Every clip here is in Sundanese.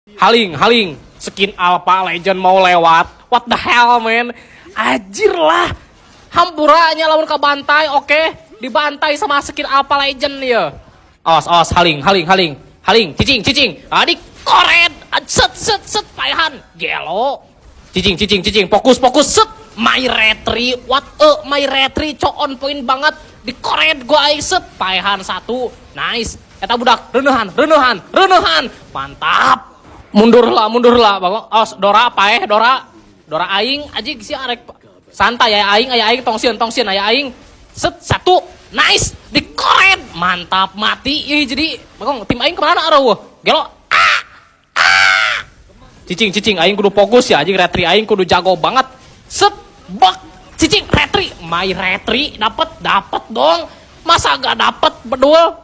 Haling, haling. Skin Alpha Legend mau lewat. What the hell, man? Anjir lah. Hampura nya lamun kabantai, oke. Dibantai sama skin Alpha Legend ya. Awas, awas, haling, haling, haling. Haling, cicing, cicing. Adik, koret. Set, set, set, paehan. Gelo. Cicing, cicing, cicing. Fokus, fokus, set. My retri, what a my retri, cok, on point banget. Dikoret gua aing, set. Paehan satu. Nice. Eta budak, reuneuhan, reuneuhan, reuneuhan. Mantap. Mundur lah, mundur lah. Bagong, awas, Dora paeh, Dora. Dora aing aja sih arek santai ya, aing aya aing, tong sieun, tong sieun, aya aing. Set satu. Nice, dikoret. Mantap, mati. Ih, jadi bagong, tim aing kemana areuh? Gelo. Ah! Ah! Cicing, cicing, aing kudu fokus ya, anjing, retri aing kudu jago banget. Set, bak, cicing, retri, my retri, dapet, dapet dong. Masa gak dapet, bedul?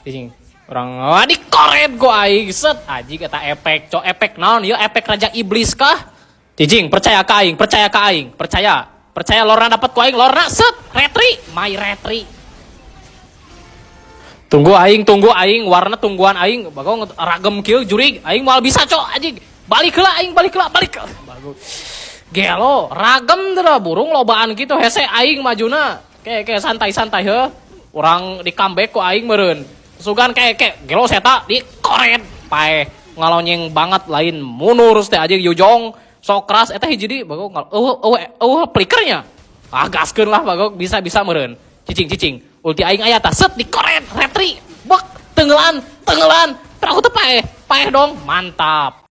Cicing, orang wah dikoret gua aing, set, anjing, eta efek, cok, efek naon, ya efek raja iblis kah? Cicing, percaya ka aing, percaya ka aing, percaya, percaya, Lorna dapet ku aing, Lorna, set, retri, my retri. Tunggu aing, tunggu aing, warna tungguan aing, bagong ragem kieu jurig, aing moal bisa, cok, anjing. Balik lah aing, balik lah, balik. Bagus. Gelo, ragem teh burung lobaan gitu, hese aing majuna. Kayak kayak santai santai heuh. Urang di comeback ku aing meureun. Sugan kayak kayak gelo seta di koret paeh ngalonyeng banget, lain mundur teh aja Yujong sok keras eta hiji di bagong eueuh eueuh eueuh flickernya. Ah, gaskeun lah, bagong, bisa bisa meureun. Cicing, cicing. Ulti aing aya tah, set, dikoret, retri. Bek, tenggelan, tenggelan. Perahu teh paeh, paeh dong, mantap.